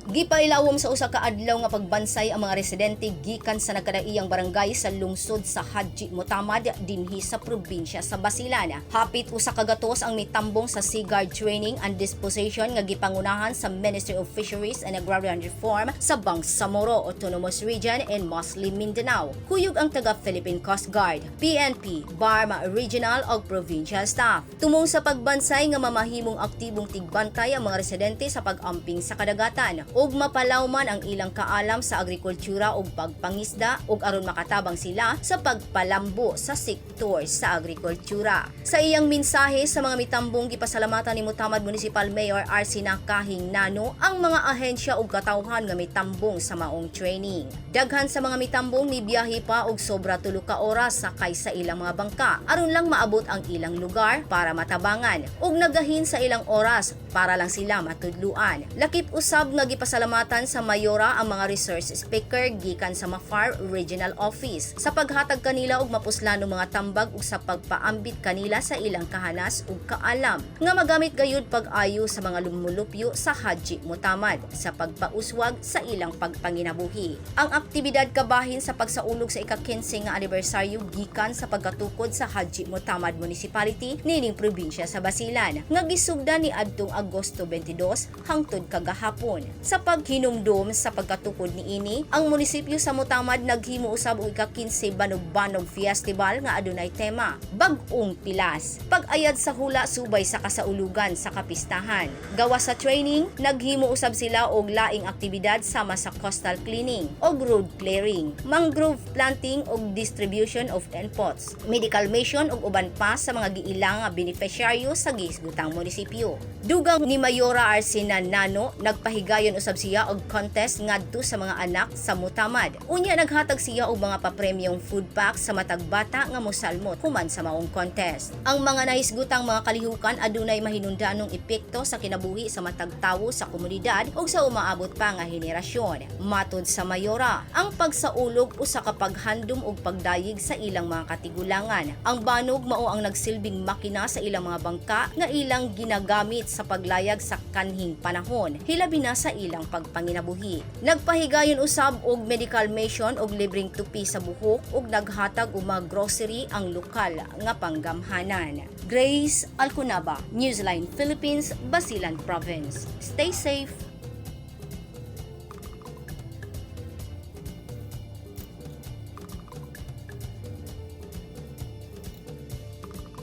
Gipailawom sa usa ka adlaw nga pagbansay ang mga residente gikan sa nagkadaiyang barangay sa lungsod sa Hadji Mutamad dinhi sa probinsya sa Basilan. Hapit 100 ang mitambong sa Sea Guard Training and Disposition nga gipangunahan sa Ministry of Fisheries and Agrarian Reform sa Bangsamoro Autonomous Region in Muslim Mindanao. Kuyog ang taga Philippine Coast Guard, PNP, BARMM, Regional ug Provincial Staff. Tumong sa pagbansay nga mamahimong aktibong tigbantay ang mga residente sa pag-amping sa kadagatan ug mapalawman ang ilang kaalam sa agrikultura ug pagpangisda ug aron makatabang sila sa pagpalambo sa sektor sa agrikultura. Sa iyang mensahe sa mga mitambong, gipasalamatan ni Mutamad Municipal Mayor Arsena Kahing Nano ang mga ahensya ug katawhan nga mitambong sa maong training. Daghan sa mga mitambong mibiyahe pa og sobra 3 ka oras sakay sa ilang mga bangka aron lang maabot ang ilang lugar para matabangan ug nagahin sa ilang oras para lang sila matudluan. Lakip usab nga gipasalamatan sa mayora ang mga resource speaker gikan sa MAFAR Regional Office sa paghatag kanila og mapuslanong mga tambag ug sa pagpaambit kanila sa ilang kahanas ug kaalam nga magamit gayud pag-ayo sa mga lumulupyo sa Hadji Mutamad sa pagpauswag sa ilang pagpanginabuhi. Ang aktibidad kabahin sa pagsaulog sa ika-15 nga anibersaryo gikan sa pagkatukod sa Hadji Mutamad Municipality nining probinsya sa Basilan nga gisugdan ni adtong Agosto 22 hangtod kagahapon. Sa paghinumdum sa pagkatukod niini, ang munisipyo sa Mutamad naghimo usab og ika-15 Banog-Banog Festival nga adunay tema Bag-ong Pilas. Pag-ayad sa hula subay sa kasaulugan sa kapistahan. Gawas sa training, naghimo usab sila og laing aktibidad sama sa coastal cleaning og road clearing, mangrove planting og distribution of inputs, medical mission ug uban pa sa mga giilang nga benepisyaryo sa gihisgutang munisipyo. Dugang ni Mayora Arsena Nano, nagpahigayon usab siya og contest ngadto sa mga anak sa Mutamad. Unya naghatag siya og mga papremyong food pack sa matag bata nga mosalmot human sa maong contest. Ang mga nahisgutang mga kalihukan adunay mahinundanong epekto sa kinabuhi sa matag tawo sa komunidad ug sa umaabot pa nga henerasyon. Matod sa mayora, ang pagsaulog usa ka paghandom ug pagdayeg sa ilang mga katigulangan. Ang banog mao ang nagsilbing makina sa ilang mga bangka nga ilang ginagamit sa paglayag sa kanhing panahon, hilabi na sa ilang pagpanginabuhi. Nagpahigayon usab og medical mission og libreng tupi sa buhok ug naghatag og mga grocery ang lokal nga panggamhanan. Grace Alconaba, Newsline Philippines, Basilan Province. Stay safe.